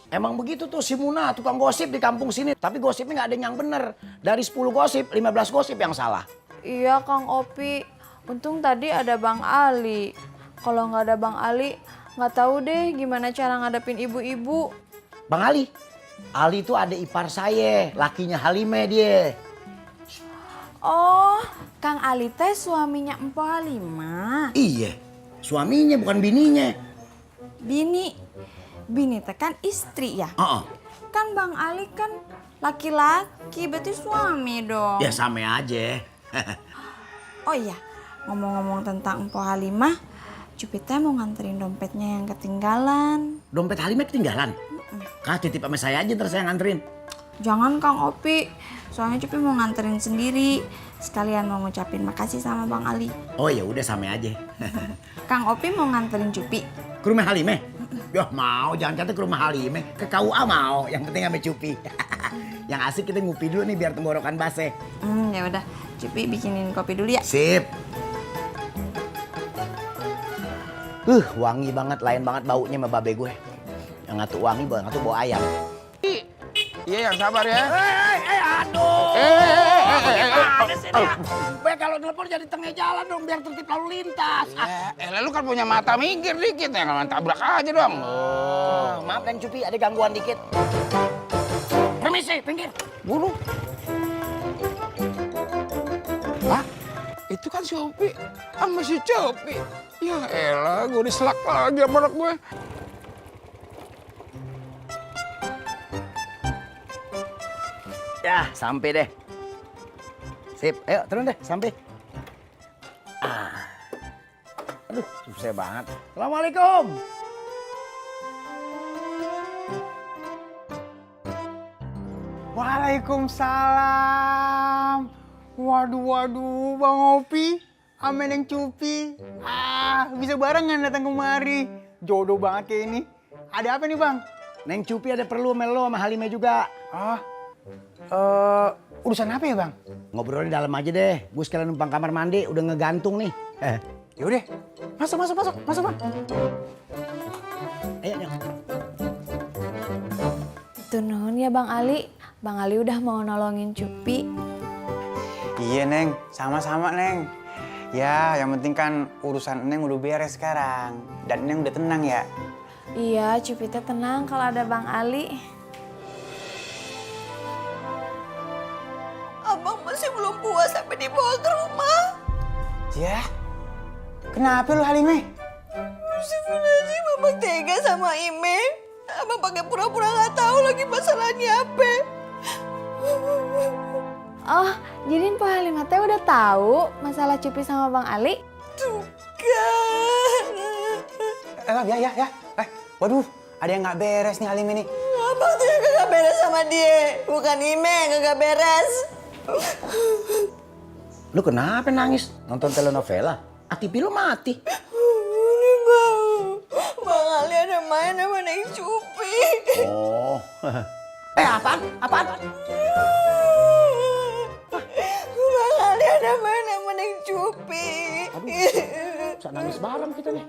Emang begitu tuh si Muna, tukang gosip di kampung sini. Tapi gosipnya nggak ada yang bener. Dari 10 gosip, 15 gosip yang salah. Iya Kang Opi, untung tadi ada Bang Ali. Kalau nggak ada Bang Ali, nggak tahu deh gimana cara ngadepin ibu-ibu. Bang Ali? Ali itu ada ipar saya, lakinya Halime dia. Oh, Kang Ali teh suaminya Empo Halimah. Iya, suaminya bukan bininya. Bini teh kan istri ya? Kan Bang Ali kan laki-laki, berarti suami dong. Ya sama aja. Oh iya, ngomong-ngomong tentang Empo Halimah, Cupi teh mau nganterin dompetnya yang ketinggalan. Dompet Halime ketinggalan? Kak titip sama saya aja ntar saya nganterin. Jangan Kang Opi, soalnya Cupi mau nganterin sendiri. Sekalian mau ngucapin makasih sama Bang Ali. Oh ya udah sama aja. Kang Opi mau nganterin Cupi. Ke rumah Halime? Yah mau, jangan kata ke rumah Halime. Ke KUA mau, yang penting sama Cupi. Yang asik kita ngupi dulu nih biar tenggorokan basah. Ya udah, Cupi bikinin kopi dulu ya. Sip. Wangi banget, lain banget baunya sama babe gue. Yang ngatu wangi, yang ngatu bau ayam. Iya yang sabar ya. Aduh. Kalau telepon jadi tengah jalan dong biar tertib lalu lintas. Lu kan punya mata minggir dikit ya, kalau tabrak aja dong. Maaf Neng Cupi, ada gangguan dikit. Permisi, pinggir. Buru. Hah? Itu kan si Opi sama si Copi. Ya elah, gue diselak lagi sama anak gue. Ya, sampai deh. Sip, ayo turun deh, sampai. Aduh, susah banget. Assalamualaikum. Waalaikumsalam. Waduh, Bang Opi, sama Neng Cupi. Bisa barengan datang kemari. Jodoh banget kayak ini. Ada apa nih, Bang? Neng Cupi ada perlu sama lo sama Halime juga. Urusan apa ya, Bang? Ngobrol di dalam aja deh. Gue sekalian numpang kamar mandi, udah ngegantung nih. Yaudah, masuk, Bang. Ayo, Neng. Itu nuhun ya Bang Ali. Bang Ali udah mau nolongin Cupi. Iya, Neng. Sama-sama, Neng. Ya, yang penting kan urusan Neng udah beres sekarang. Dan Neng udah tenang ya. Iya, Cupi teh tenang kalau ada Bang Ali. Abang masih belum puas sampai dibawa ke rumah. Ya? Kenapa lu, Halime? Astagfirullahaladzim, abang tega sama Ime. Abang pakai pura-pura nggak tahu lagi masalahnya apa. Oh, jadi Empo Halimah teh udah tahu masalah Cupi sama Bang Ali? Tuh kan. Ya. Waduh, ada yang nggak beres nih Halime nih. Abang tuh yang kagak beres sama dia. Bukan Ime yang kagak beres. Lu kenapa nangis? Nonton telenovela? TV lu mati. Ini Bang Ali ada main sama Neng Cupi. Oh. Apaan? Bang Ali ada main sama Neng Cupi. Bisa nangis bareng kita nih.